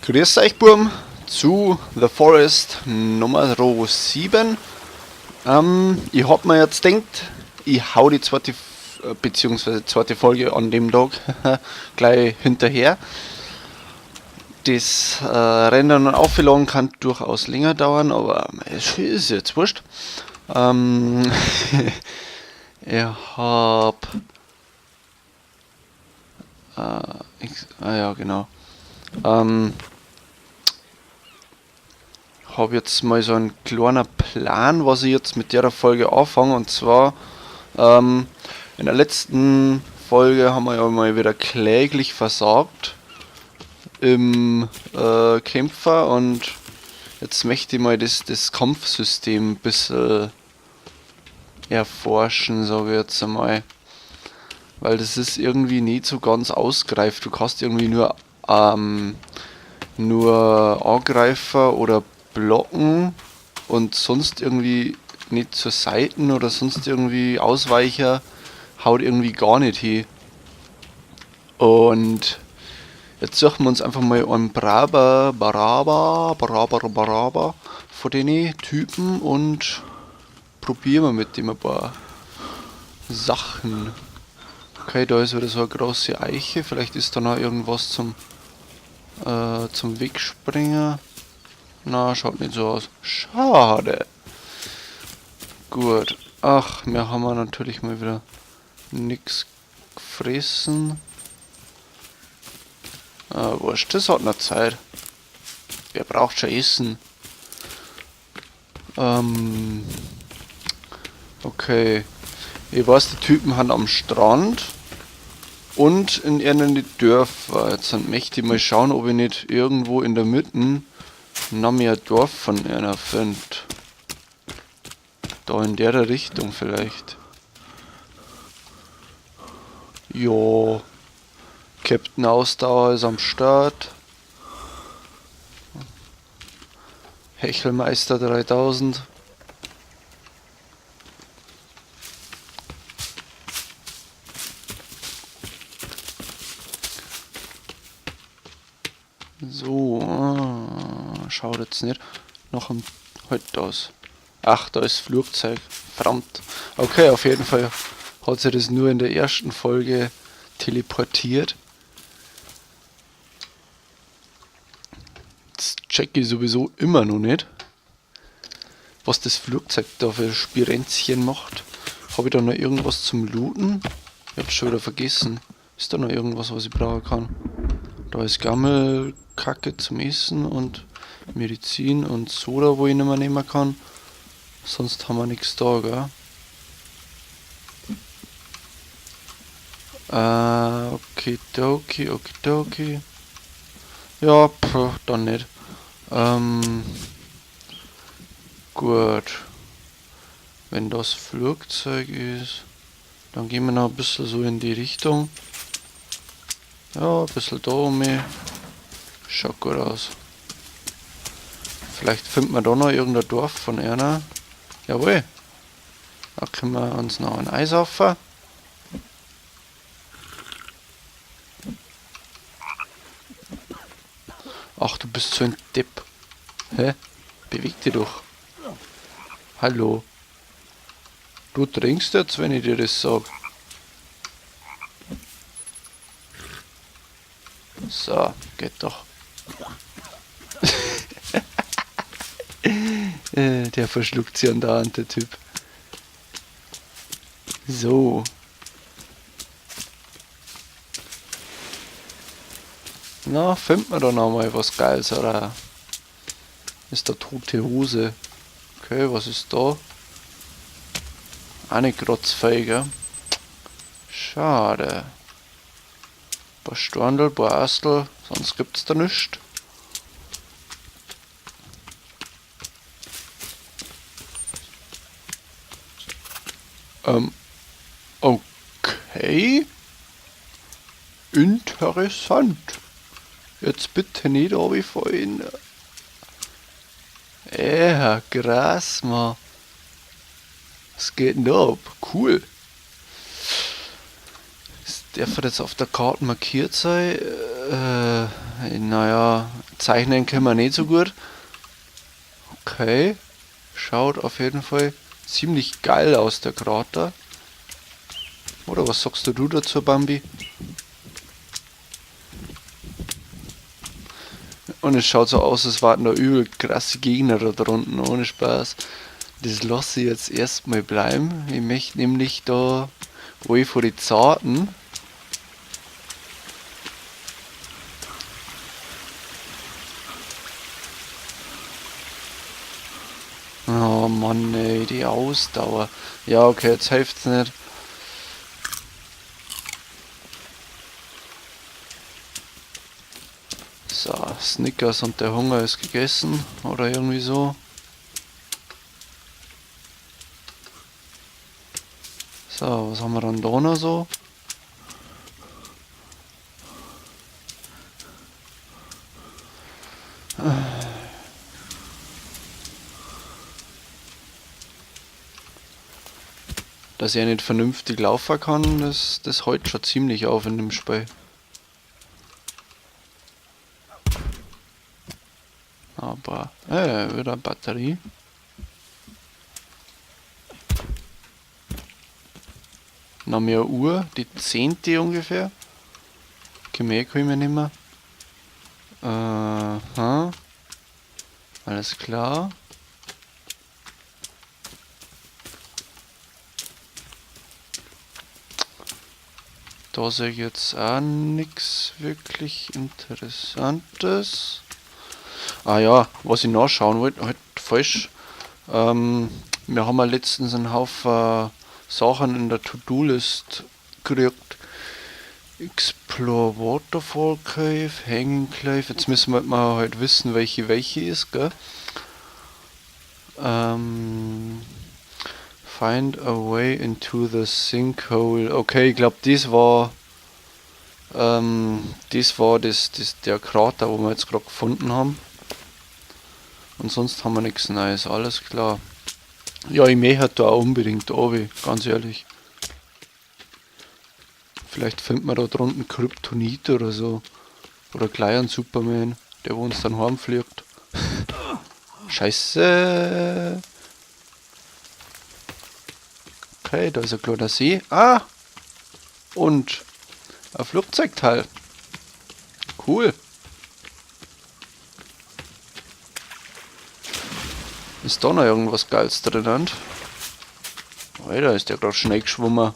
Grüß euch Burm zu The Forest Nummer 7. Ich hab mir jetzt gedacht, ich hau die zweite, beziehungsweise zweite Folge an dem Tag gleich hinterher. Das Rendern und Aufladen kann durchaus länger dauern, aber es ist jetzt wurscht. Ich hab, ich, ah ja, genau. Hab jetzt mal so einen kleinen Plan, was ich jetzt mit der Folge anfange. Und zwar, in der letzten Folge haben wir ja mal wieder kläglich versagt im Kämpfer, und jetzt möchte ich mal das Kampfsystem ein bisschen erforschen, sage ich jetzt einmal. Weil das ist irgendwie nicht so ganz ausgereift. Du kannst irgendwie nur Angreifer oder blocken und sonst irgendwie nicht zur Seiten oder sonst irgendwie Ausweicher, haut irgendwie gar nicht hin. Und jetzt suchen wir uns einfach mal einen Braba, Baraba, Baraba, Baraba von den Typen und probieren wir mit dem ein paar Sachen. Okay, da ist wieder so eine große Eiche. Vielleicht ist da noch irgendwas zum Wegspringen. Na, schaut nicht so aus. Schade. Gut. Ach, wir haben natürlich mal wieder nix gefressen. Ah, wurscht, das hat noch Zeit. Wer braucht schon Essen? Okay. Ich weiß, die Typen sind am Strand und in irgendeinen Dörfer. Jetzt möchte ich mal schauen, ob ich nicht irgendwo in der Mitte noch mehr Dorf von einer finde. Da in der Richtung vielleicht. Jo. Captain Ausdauer ist am Start. Hechelmeister 3000. So, schaut jetzt nicht noch ein halt aus. Ach, da ist Flugzeug. Verdammt. Okay, auf jeden Fall hat sich das nur in der ersten Folge teleportiert. Das check ich sowieso immer noch nicht, was das Flugzeug da für Spirenzchen macht. Hab ich da noch irgendwas zum Looten? Ich hab's schon wieder vergessen. Ist da noch irgendwas, was ich brauchen kann? Da ist Gammelkacke zum Essen und Medizin und Soda, wo ich nicht mehr nehmen kann. Sonst haben wir nichts da, gell? Okidoki, okidoki. Ja, pff, dann nicht. Gut. Wenn das Flugzeug ist, dann gehen wir noch ein bisschen so in die Richtung. Ja, ein bisschen da um mich. Schaut gut aus. Vielleicht findet man da noch irgendein Dorf von einer. Jawohl. Da können wir uns noch ein Eis auf. Ach, du bist so ein Depp. Hä? Beweg dich doch. Hallo. Du trinkst jetzt, wenn ich dir das sag. So, geht doch. Der verschluckt sich andauernd, der Typ. So. Na, findet man da noch mal was Geiles, oder? Ist da tote Hose. Okay, was ist da? Auch nicht grad gell? Schade. Ein paar Storndl, ein paar Astel, sonst gibt's da nichts. Okay. Interessant. Jetzt bitte nicht runterfallen. Ja, krass, Mann. Was geht denn da ab? Cool. Darf jetzt auf der Karte markiert sein? Naja, zeichnen können wir nicht so gut. Okay. Schaut auf jeden Fall ziemlich geil aus, der Krater. Oder was sagst du dazu, Bambi? Und es schaut so aus, als warten da übel krasse Gegner da drunten, ohne Spaß. Das lasse ich jetzt erstmal bleiben. Ich möchte nämlich da wo ich vor die Zarten. Oh Mann, ey, die Ausdauer. Ja, okay, jetzt hilft's nicht. So, Snickers und der Hunger ist gegessen oder irgendwie so. So, was haben wir dann da noch so? Dass er nicht vernünftig laufen kann, das hält schon ziemlich auf in dem Spiel. Aber wieder Batterie. Noch mehr Uhr, die 10. ungefähr. Okay, mehr kann ich mir nicht mehr. Aha. Alles klar. Da sehe ich jetzt auch nix wirklich Interessantes. Ah ja, was ich nachschauen wollte, halt falsch. Wir haben ja letztens einen Haufen Sachen in der To-Do-List gekriegt. Explore Waterfall Cave, Hanging Cliff. Jetzt müssen wir mal halt wissen, welche ist, gell? Find a way into the sinkhole. Okay, ich glaub, das war der Krater, wo wir jetzt grad gefunden haben. Und sonst haben wir nichts Neues, alles klar. Ja, ich möchte da auch unbedingt runter, ganz ehrlich. Vielleicht findet man da drunten Kryptonit oder so. Oder gleich einen Superman, der wo uns dann heimfliegt. Scheiße. Okay, da ist ein kleiner See. Ah! Und ein Flugzeugteil. Cool. Ist da noch irgendwas Geiles drin? Alter, ist der grad schnell geschwommen.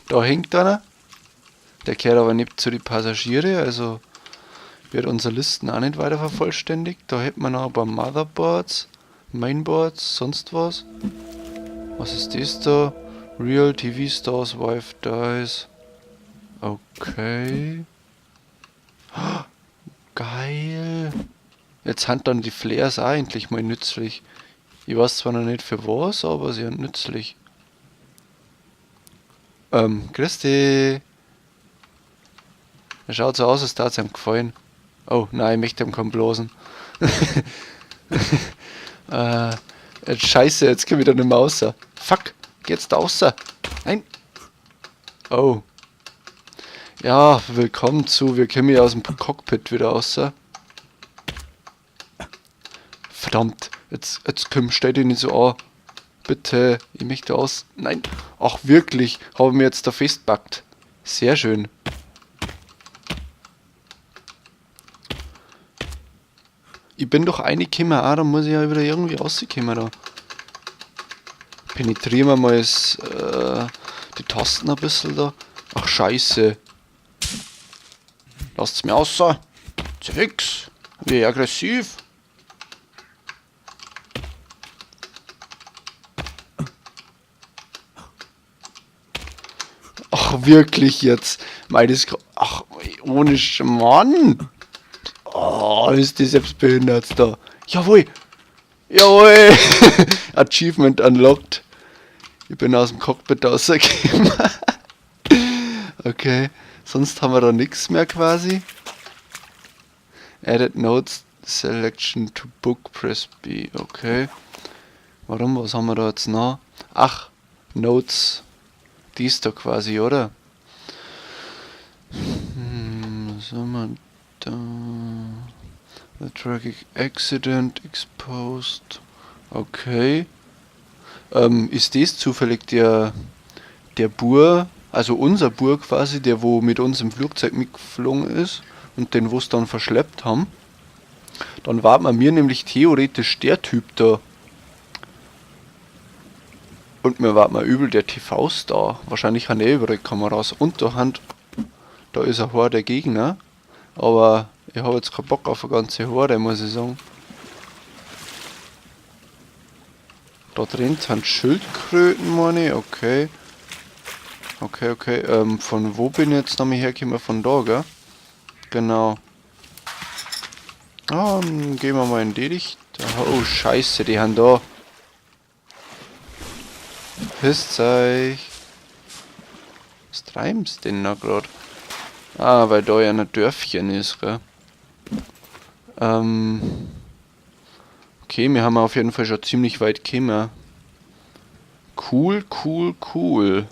Da hängt einer. Der gehört aber nicht zu den Passagieren, also wird unsere Listen auch nicht weiter vervollständigt. Da hätten wir noch ein paar Motherboards, Mainboards, sonst was. Was ist das da? Real TV Stars Wife Dies. Okay. Geil. Jetzt sind dann die Flares auch endlich mal nützlich. Ich weiß zwar noch nicht für was, aber sie sind nützlich. Grüß dich. Er schaut so aus, als würde es ihm gefallen. Oh, nein, ich möchte ihm keinen blasen. Jetzt scheiße, jetzt komm ich da nicht mehr raus. Fuck, geht's da raus? Nein. Oh. Ja, willkommen zu, wir kommen hier aus dem Cockpit wieder raus. Verdammt, jetzt komm, stell dich nicht so an. Bitte, ich möchte aus. Nein. Ach wirklich, habe ich mir jetzt da festpackt. Sehr schön. Ich bin doch reingekommen, auch, da muss ich ja wieder irgendwie rauskommen da. Penetrieren wir mal die Tasten ein bisschen da. Ach scheiße. Lasst's mir raus. Zifix. Wie aggressiv. Ach wirklich jetzt. Mei, das ach, ohne Mann. Oh, ist die selbstbehindert da. Jawohl. Jawohl. Achievement unlocked. Ich bin aus dem Cockpit rausgekommen. Okay. Sonst haben wir da nix mehr quasi. Added Notes Selection to Book, Press B. Okay. Warum? Was haben wir da jetzt noch? Ach. Notes. Dies da quasi, oder? Was haben wir da? The tragic accident exposed. Okay. Ist das zufällig der Bur, also unser Bur quasi, der wo mit uns im Flugzeug mitgeflogen ist und den wo's dann verschleppt haben? Dann war man mir nämlich theoretisch der Typ da. Und mir war mal übel der TV-Star. Wahrscheinlich haben eh überall Kameras. Und da haben, da ist ein Horde Gegner. Aber ich habe jetzt keinen Bock auf eine ganze Horde, muss ich sagen. Da drin sind Schildkröten, meine ich. Okay. Okay, okay. Von wo bin ich jetzt nochmal hergekommen? Von da, gell? Genau. Ah, dann gehen wir mal in die Richtung. Oh, scheiße, die haben da. Pisst euch. Was treibst denn da grad? Ah, weil da ja ein Dörfchen ist, gell? Okay, wir haben auf jeden Fall schon ziemlich weit gekommen. Cool, cool, cool.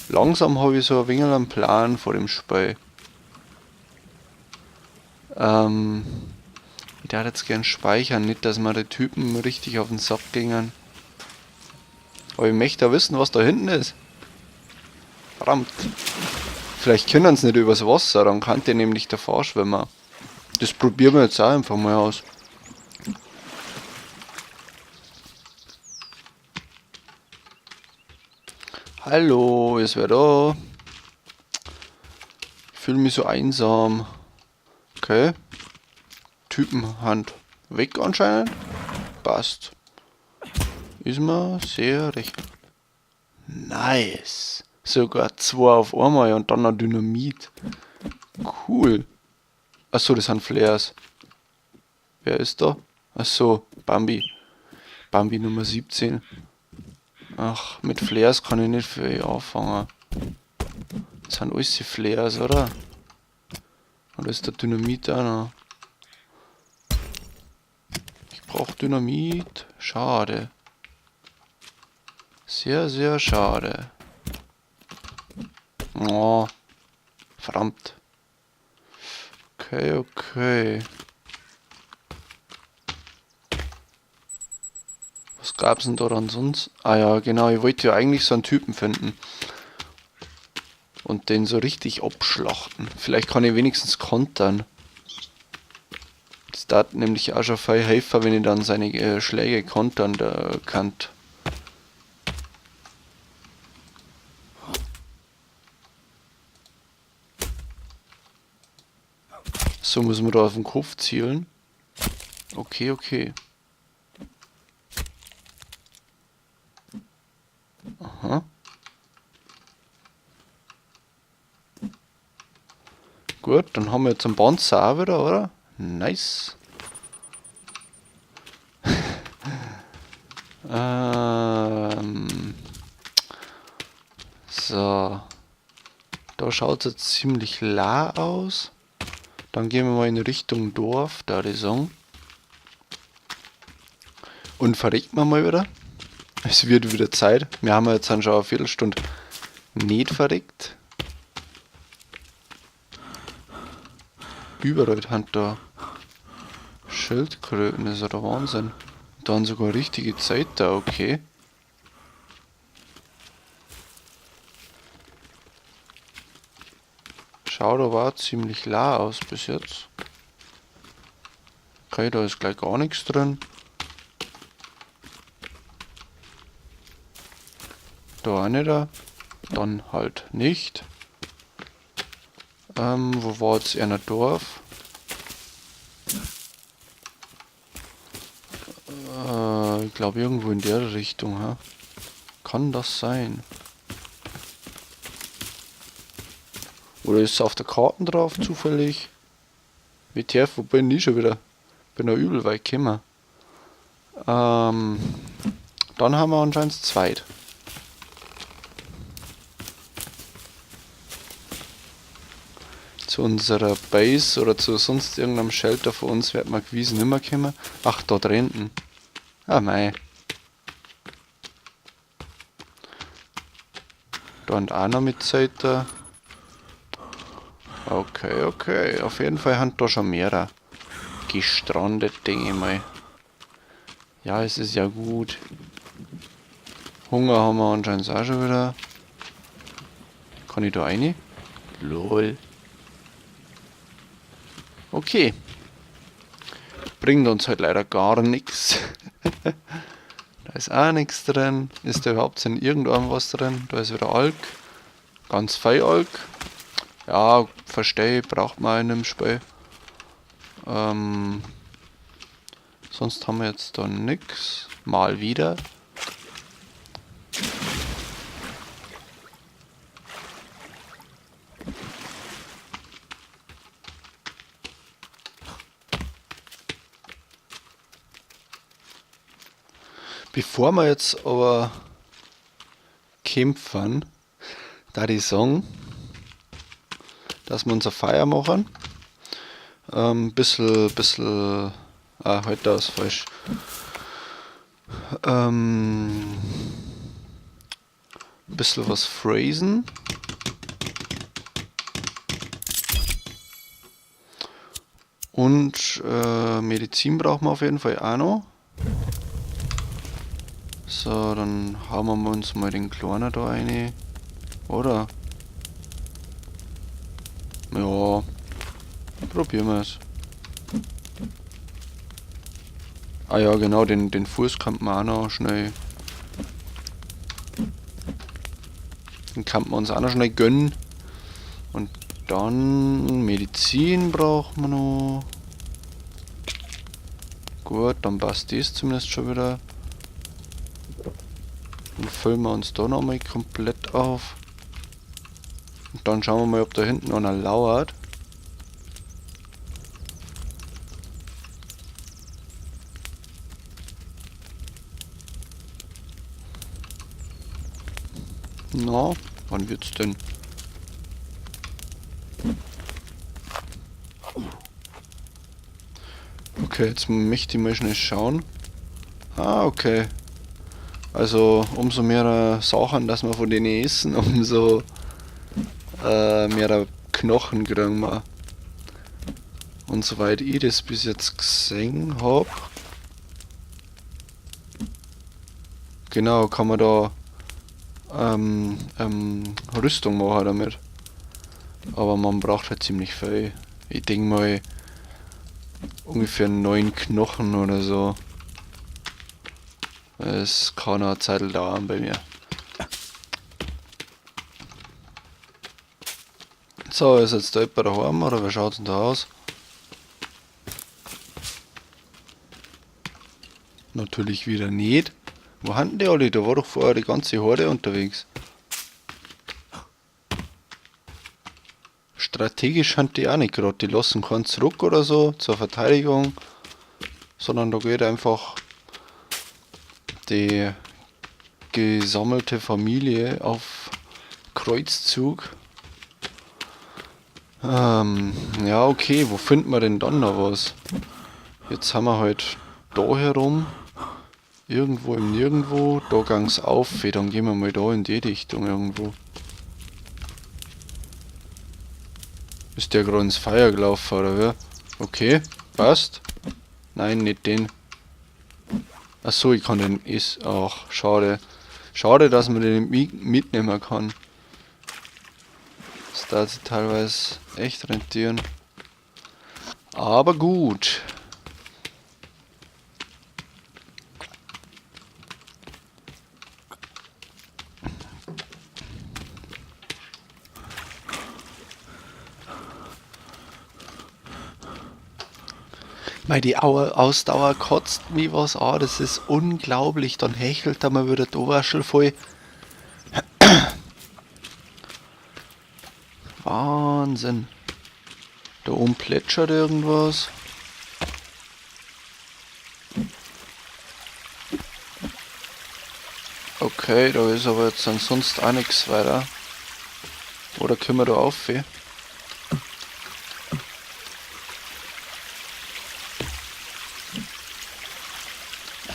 Langsam habe ich so ein wenig einen Plan vor dem Spiel. Ich darf jetzt gern speichern, nicht, dass mir die Typen richtig auf den Sack gingen. Aber ich möchte auch wissen, was da hinten ist. Verdammt. Vielleicht können sie nicht übers Wasser, dann kann der nämlich davor schwimmen. Das probieren wir jetzt auch einfach mal aus. Hallo, ist wer da? Ich fühle mich so einsam. Okay. Typenhand weg anscheinend. Passt. Ist mir sehr recht. Nice. Sogar 2 auf einmal und dann noch Dynamit. Cool. Achso, das sind Flares. Wer ist da? Achso, Bambi. Bambi Nummer 17. Ach, mit Flares kann ich nicht viel anfangen. Das sind alles die Flares, oder? Oder ist der Dynamit auch noch? Ich brauch Dynamit. Schade. Sehr, sehr schade. Oh, verdammt. Okay, okay. Was gab's denn da dann sonst? Ah ja, genau, ich wollte ja eigentlich so einen Typen finden. Und den so richtig abschlachten. Vielleicht kann ich wenigstens kontern. Das tat nämlich auch schon viel helfen, wenn ich dann seine Schläge kontern da kann. So muss man da auf den Kopf zielen. Okay, okay. Aha. Gut, dann haben wir jetzt einen Panzer auch wieder, oder? Nice. So. Da schaut's jetzt ziemlich la aus. Dann gehen wir mal in Richtung Dorf, da die sagen. Und verreckt man mal wieder. Es wird wieder Zeit. Wir haben jetzt dann schon eine Viertelstunde nicht verreckt. Überall haben da Schildkröten, das ist ja der Wahnsinn. Und dann sogar richtige Zeit da, okay. Schaut aber auch ziemlich la aus bis jetzt. Okay, da ist gleich gar nichts drin. Da auch nicht da. Dann halt nicht. Wo war jetzt einer Dorf? Ich glaub irgendwo in der Richtung, ha? Kann das sein? Oder ist es auf der Karte drauf zufällig? WTF, wo bin ich schon wieder? Bin da übel weit gekommen. Dann haben wir anscheinend zweit. Zu unserer Base oder zu sonst irgendeinem Shelter von uns wird man gewiss nimmer kommen. Ach, da dritten. Ah, mei. Da und auch noch mit Zeiten. Okay, okay. Auf jeden Fall haben da schon mehrere gestrandet, denke ich mal. Ja, es ist ja gut. Hunger haben wir anscheinend auch schon wieder. Kann ich da rein? Lol. Okay. Bringt uns halt leider gar nichts. Da ist auch nichts drin. Ist da überhaupt in irgendeinem was drin? Da ist wieder Alk. Ganz fein Alk. Ja, verstehe, braucht man in einem Spiel. Sonst haben wir jetzt da nix. Mal wieder. Bevor wir jetzt aber kämpfen, da ich sagen, dass wir unser Feuer machen. Bisschen, ah, halt da ist falsch. Bisschen was phrasen. Und Medizin brauchen wir auf jeden Fall auch noch. So, dann hauen wir uns mal den Kleinen da rein. Oder? Ja. Probieren wir es. Ah ja, genau, den Fuß kann man auch noch schnell. Den kann man uns auch noch schnell gönnen. Und dann Medizin brauchen wir noch. Gut, dann passt das zumindest schon wieder. Dann füllen wir uns da nochmal komplett auf. Und dann schauen wir mal, ob da hinten einer lauert. Na, wann wird's denn? Okay, jetzt möchte ich mal schnell schauen. Ah, okay. Also umso mehr Sachen, dass wir von denen essen, umso mehr Knochen kriegen wir. Und soweit ich das bis jetzt gesehen hab, genau, kann man da Rüstung machen damit. Aber man braucht halt ziemlich viel. Ich denk mal ungefähr 9 Knochen oder so. Es kann noch eine Zeit dauern bei mir. So, ist jetzt da jemand daheim oder wie schaut's denn da aus? Natürlich wieder nicht. Wo haben die alle? Da war doch vorher die ganze Horde unterwegs. Strategisch haben die auch nicht grad. Die lassen keinen zurück oder so zur Verteidigung. Sondern da geht einfach die gesammelte Familie auf Kreuzzug. Ja, okay, wo finden wir denn dann noch was? Jetzt haben wir halt da herum. Irgendwo im Nirgendwo. Da ging's auf. Dann gehen wir mal da in die Richtung irgendwo. Ist der gerade ins Feuer gelaufen, oder wie? Okay, passt. Nein, nicht den. Achso, ich kann den ist. Ach, schade. Schade, dass man den nicht mitnehmen kann. Das darf sich teilweise echt rentieren. Aber gut. Mei, die Ausdauer kotzt mich was an, das ist unglaublich. Dann hechelt er mal wieder die Oberschel voll. Wahnsinn. Da oben plätschert irgendwas. Okay, da ist aber jetzt dann sonst auch nix weiter. Oder können wir da auf?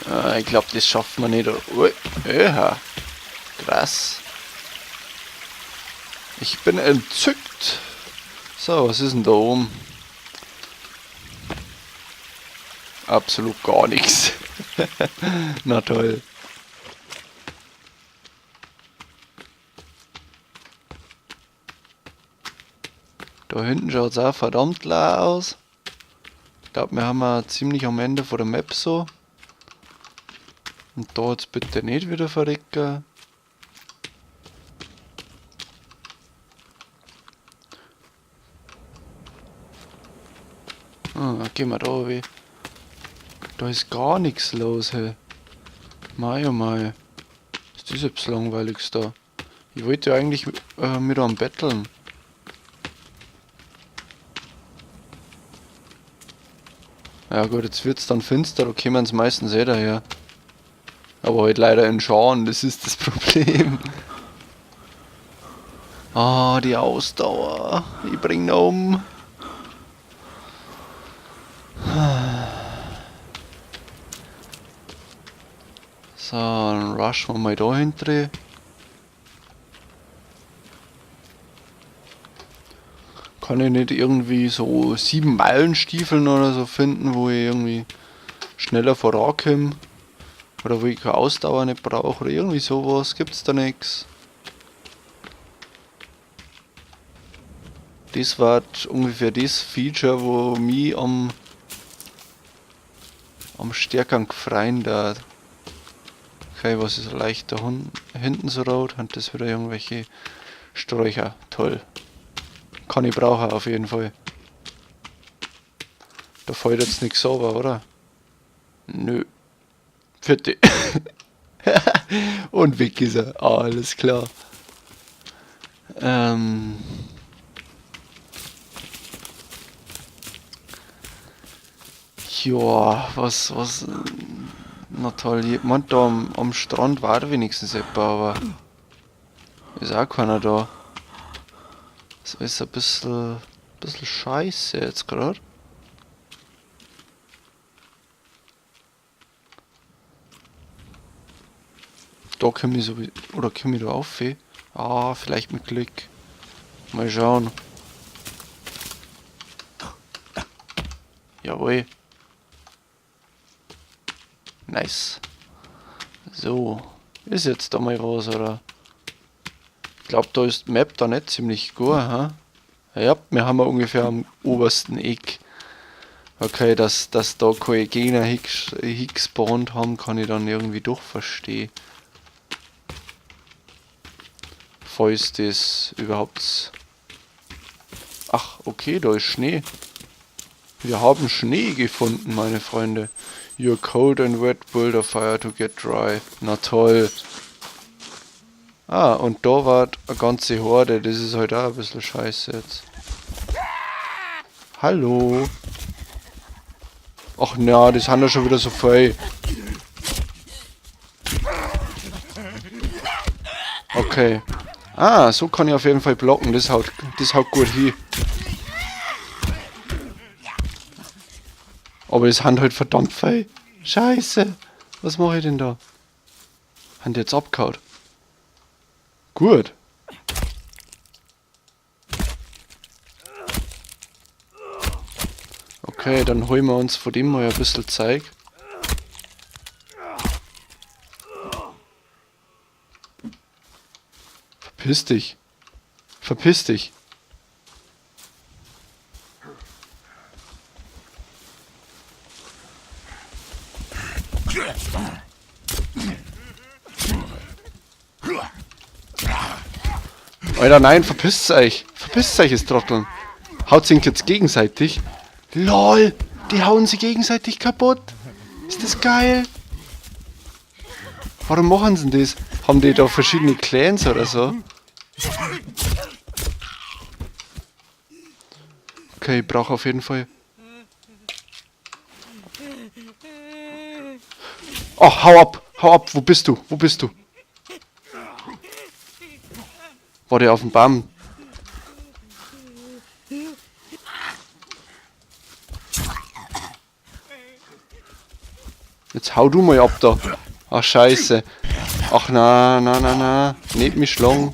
Ah, ich glaub, das schaffen wir nicht. Ui, öha. Krass. Ich bin entzückt. So, was ist denn da oben? Absolut gar nichts. Na toll. Da hinten schaut es auch verdammt leer aus. Ich glaube, wir haben ja ziemlich am Ende von der Map so. Und da jetzt bitte nicht wieder verrecken. Ah, gehen wir da weh. Da ist gar nichts los, hey. Mei, oh mei. Ist das etwas Langweiliges da? Ich wollte ja eigentlich mit einem betteln. Ja gut, jetzt wird's dann finster, da kommen sie meistens eh daher. Aber halt leider in Scharen, das ist das Problem. Ah, die Ausdauer. Ich bring ihn um. So, dann rushen wir mal da hinten. Kann ich nicht irgendwie so 7 Meilenstiefeln oder so finden, wo ich irgendwie schneller vorankomme? Oder wo ich keine Ausdauer nicht brauche oder irgendwie sowas? Gibt's da nix? Das war ungefähr das Feature, wo mich am stärkeren gefreut hat. Okay, was ist leicht da hinten so rot? Hat das wieder irgendwelche Sträucher? Toll. Kann ich brauchen auf jeden Fall. Da fällt jetzt nichts sauber, oder? Nö. Vierte. Und weg ist er. Alles klar. Ja, was, na toll, ich meint da am Strand war wenigstens jemand, aber ist auch keiner da. Das ist ein bisschen scheiße jetzt grad. Da komm ich sowieso, oder komm ich da auf? Ah, vielleicht mit Glück. Mal schauen. Jawohl. Nice. So. Ist jetzt da mal was, oder? Ich glaub, da ist die Map da nicht ziemlich gut, ha? Ja, wir haben ja ungefähr am obersten Eck. Okay, dass da keine Gegner hingespawnt haben, kann ich dann irgendwie doch verstehen. Falls das überhaupt... Ach, okay, da ist Schnee. Wir haben Schnee gefunden, meine Freunde. You're cold and wet, build a fire to get dry. Na toll. Ah, und da war eine ganze Horde. Das ist halt auch ein bisschen scheiße jetzt. Hallo. Ach na, das haben ja schon wieder so viel. Okay. Ah, so kann ich auf jeden Fall blocken. Das haut gut hin. Aber es sind halt verdammt viel. Scheiße. Was mache ich denn da? Haben die jetzt abgehauen? Gut. Okay, dann holen wir uns von dem mal ein bisschen Zeug. Verpiss dich. Verpiss dich. Alter, nein, verpisst euch. Verpisst euch, ihr Trotteln. Haut sich jetzt gegenseitig. LOL, die hauen sie gegenseitig kaputt. Ist das geil? Warum machen sie denn das? Haben die da verschiedene Clans oder so? Okay, ich brauche auf jeden Fall... Oh, hau ab! Hau ab! Wo bist du? Wo bist du? War der auf dem Baum? Jetzt hau du mal ab da. Ach, scheiße. Ach, na, na, na, na. Nicht mich schlagen.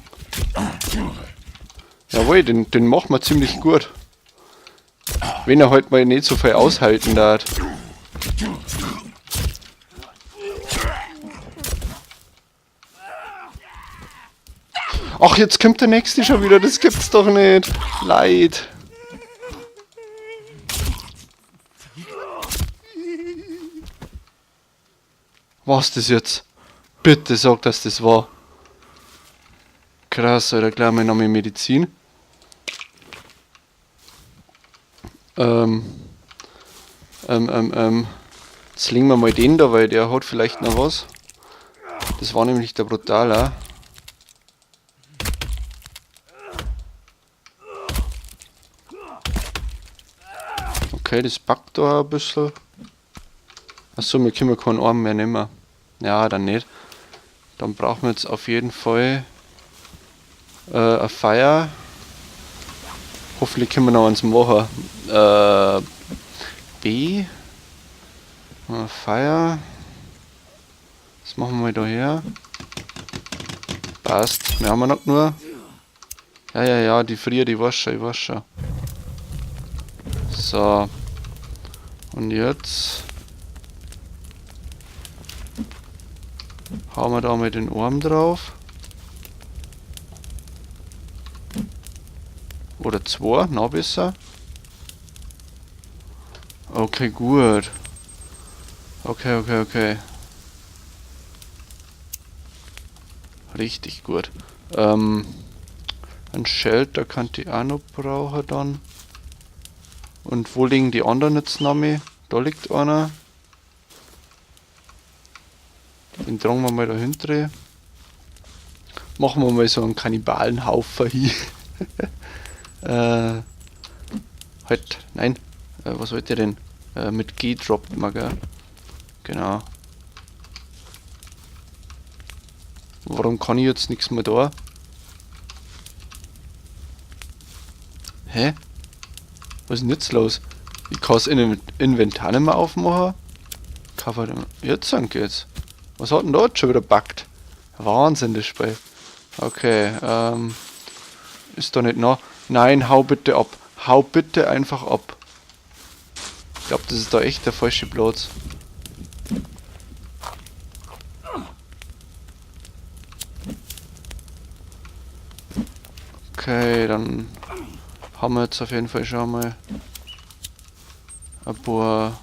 Jawohl, den macht man ziemlich gut. Wenn er halt mal nicht so viel aushalten darf. Ach, jetzt kommt der nächste schon wieder. Das gibt's doch nicht. Leid. Was das jetzt? Bitte sag, dass das war. Krass, Alter, gleich mal noch mehr Medizin. Jetzt legen wir mal den da, weil der hat vielleicht noch was. Das war nämlich der Brutaler. Okay, das packt da ein bisschen. Achso, wir können keinen Arm mehr nehmen. Ja, dann nicht. Dann brauchen wir jetzt auf jeden Fall ein Feuer. Hoffentlich können wir noch eins machen. B. Feuer. Das machen wir mal da her. Passt. Wir haben ja noch nur. Ja, ja, ja, die friert, ich weiß schon, ich weiß schon. So. Und jetzt hauen wir da mal den Arm drauf. Oder zwei, noch besser. Okay, gut. Okay, okay, okay. Richtig gut. Ein Shelter kann ich auch noch brauchen dann. Und wo liegen die anderen jetzt noch mehr? Da liegt einer. Den tragen wir mal dahinter. Machen wir mal so einen Kannibalenhaufen hier. Halt, nein. Was wollt ihr denn? Mit G droppt man, gell? Genau. Warum kann ich jetzt nichts mehr da? Hä? Was ist denn jetzt los? Ich kann es in dem Inventar nicht mehr aufmachen. Cover dem. Jetzt dann geht's. Was hat denn da jetzt schon wieder buggt? Wahnsinn, das Spiel. Okay, ist da nicht noch? Nein, hau bitte ab. Hau bitte einfach ab. Ich glaub, das ist da echt der falsche Platz. Okay, dann haben wir jetzt auf jeden Fall schon mal ein paar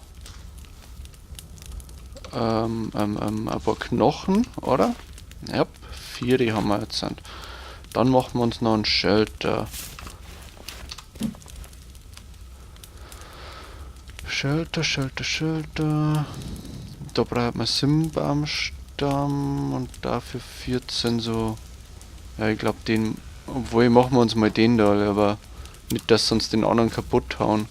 Knochen, oder? Ja, 4 die haben wir jetzt. Dann machen wir uns noch ein Shelter. Shelter, Shelter, Shelter. Da braucht man Simbaumstamm und dafür 14 so. Ja, ich glaub den. Obwohl, machen wir uns mal den da, aber nicht, dass sonst den anderen kaputt hauen.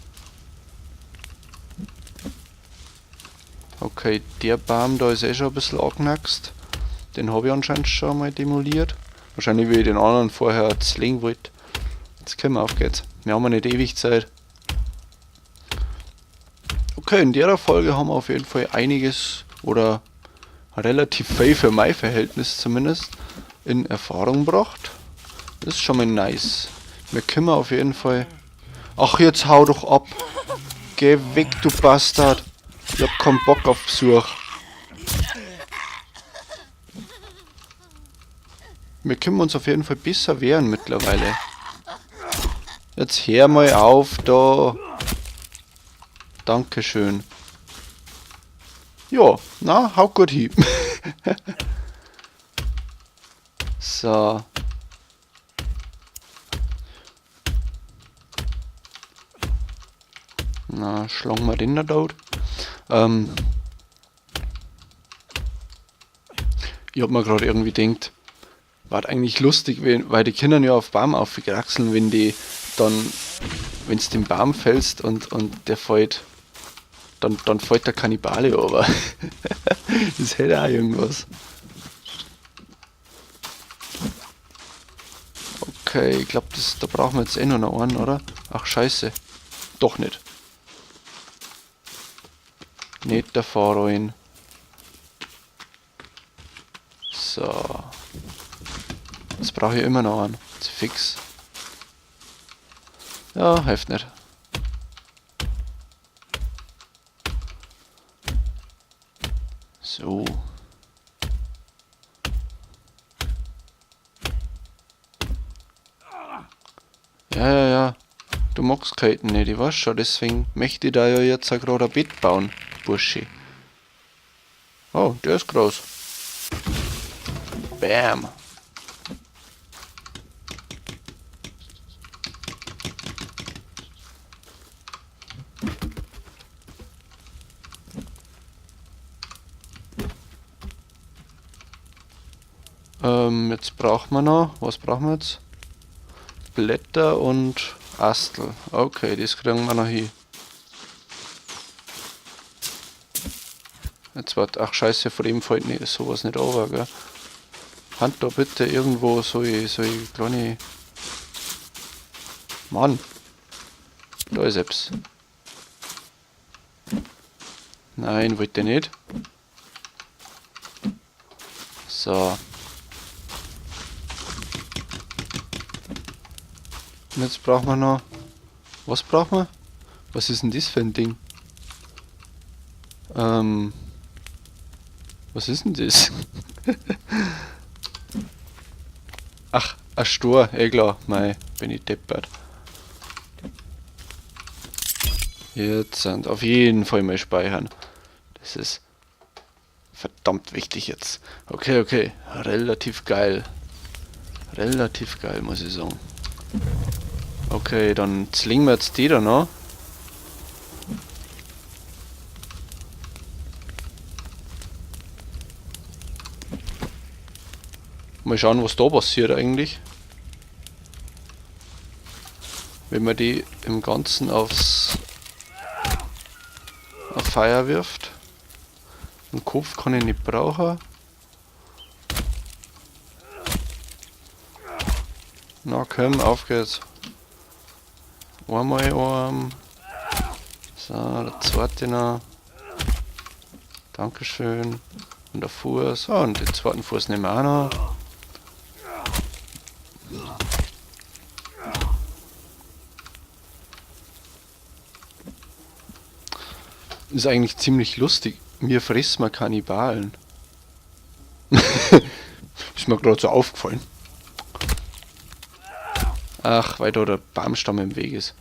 Okay, der Baum da ist eh schon ein bisschen angeknackst. Den hab ich anscheinend schon mal demoliert. Wahrscheinlich, wie ich den anderen vorher zlegen wollte. Jetzt können wir, auf geht's. Wir haben ja nicht ewig Zeit. Okay, in der Folge haben wir auf jeden Fall einiges oder relativ viel für mein Verhältnis zumindest in Erfahrung gebracht. Das ist schon mal nice. Wir können auf jeden Fall... Ach, jetzt hau doch ab. Geh weg, du Bastard. Ich hab keinen Bock auf Besuch. Wir können uns auf jeden Fall besser wehren mittlerweile. Jetzt hör mal auf da. Dankeschön. Ja, na, haut gut hin. So. Na, schlagen wir den da tot. Ich hab mir grad irgendwie gedacht, war eigentlich lustig, weil die Kinder ja auf Baum aufkraxeln, wenn die dann, wenn's den Baum fällst und der fällt, dann fällt der Kannibale aber. Das hätte auch irgendwas. Okay, ich glaub, da brauchen wir jetzt eh noch einen, oder? Ach, scheiße. Doch nicht. Nicht der Fahrrad. So. Jetzt brauche ich immer noch einen. Jetzt fix. Ja, hilft nicht. So. Ja, ja, ja. Du magst Kälte nicht, ich weiß schon, deswegen möchte ich da ja jetzt auch gerade ein Bett bauen, Bursche. Oh, der ist groß. Bam. Jetzt brauchen wir noch, was brauchen wir jetzt? Blätter und Astel. Okay, das kriegen wir noch hin. Jetzt warte, ach scheiße, vor dem fällt nicht, sowas nicht runter, gell? Hand da bitte irgendwo so eine kleine... Mann! Da ist etwas. Nein, wollte ich nicht. So. Und jetzt brauchen wir noch... Was brauchen wir? Was ist denn das für ein Ding? Was ist denn das? Ach, ein Stor, eh klar. Mei, bin ich deppert. Jetzt sind auf jeden Fall mal speichern. Das ist verdammt wichtig jetzt. Okay, okay. Relativ geil. Relativ geil, muss ich sagen. Okay, dann zwingen wir jetzt die da noch. Mal schauen, was da passiert eigentlich. Wenn man die im Ganzen auf Feuer wirft. Den Kopf kann ich nicht brauchen. Na komm, auf geht's. Einmal Arm. So, der zweite noch. Dankeschön. Und der Fuß. Ah, und den zweiten Fuß nehmen wir auch noch. Ist eigentlich ziemlich lustig. Mir fressen wir Kannibalen. Ist mir gerade so aufgefallen. Ach, weil da der Baumstamm im Weg ist.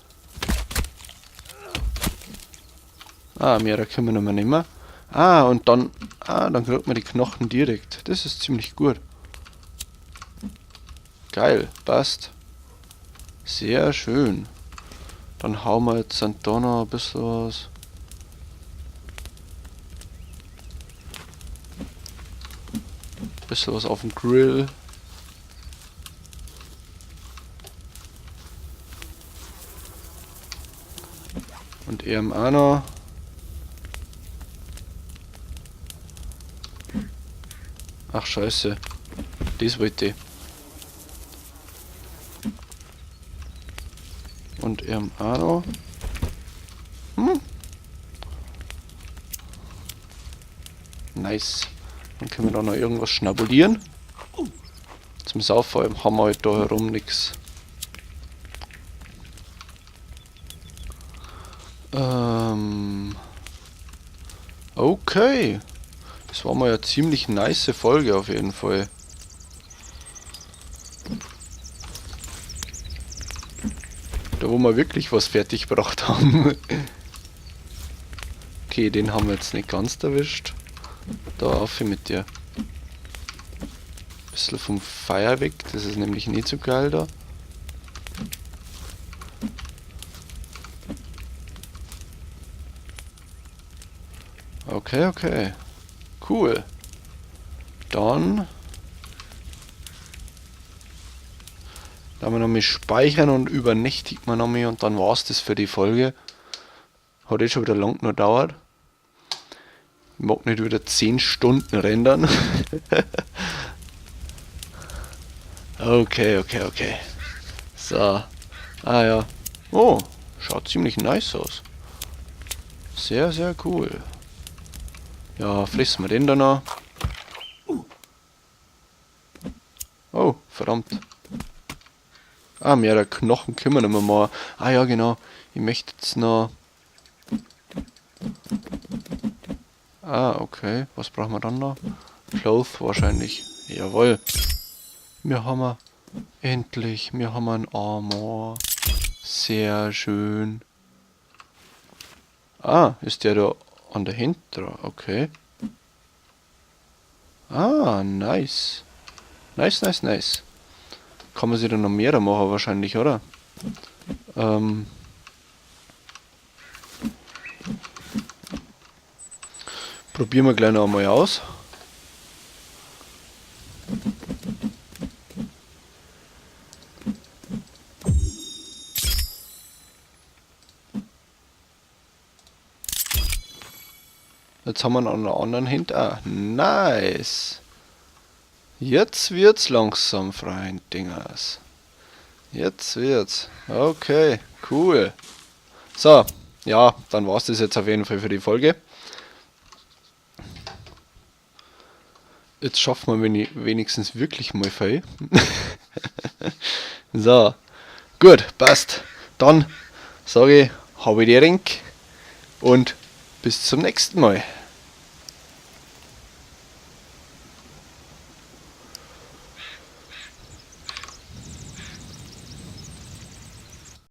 Ah, mehr können wir noch mal nicht mehr. Ah, und dann... Ah, dann kriegt man die Knochen direkt. Das ist ziemlich gut. Geil, passt. Sehr schön. Dann hauen wir jetzt dann da noch ein bisschen was. Bisschen was auf dem Grill. Und er auch noch. Ach scheiße. Das wollte ich. Und er auch noch. Nice. Dann können wir da noch irgendwas schnabulieren. Zum Saufen haben wir halt da herum nix. Okay. Das war mal eine ziemlich nice Folge auf jeden Fall. Da wo wir wirklich was fertig gebracht haben. Okay, den haben wir jetzt nicht ganz erwischt. Da auf mit dir. Bisschen vom Feuer weg, das ist nämlich nicht so geil da. Okay, okay. Cool. Dann Da haben wir nochmal speichern und übernächtigt man nochmal und dann war's das für die Folge. Hat eh schon wieder lang genug gedauert. Ich mag nicht wieder 10 Stunden rendern. Okay, okay, okay. So. Ah ja. Oh, schaut ziemlich nice aus. Sehr, sehr cool. Ja, fressen wir den da noch. Oh, verdammt. Ah, mehr Knochen können wir nicht mehr machen. Ah ja, genau. Ich möchte jetzt noch... Ah, okay. Was brauchen wir dann noch? Cloth wahrscheinlich. Jawohl. Wir haben endlich, wir haben ein Armor. Sehr schön. Ah, ist der da an der Hand dran? Okay. Ah, nice. Nice, nice, nice. Kann man sich dann noch mehr machen wahrscheinlich, oder? Probieren wir gleich noch einmal aus. Jetzt haben wir noch einen anderen Hint. Ah, nice. Jetzt wird's langsam, Freund Dingers. Jetzt wird's. Okay, cool. So, ja, dann war's das jetzt auf jeden Fall für die Folge. Jetzt schaffen wir wenigstens wirklich mal viel. So, gut, passt. Dann sage ich, habe ich die Ring und bis zum nächsten Mal.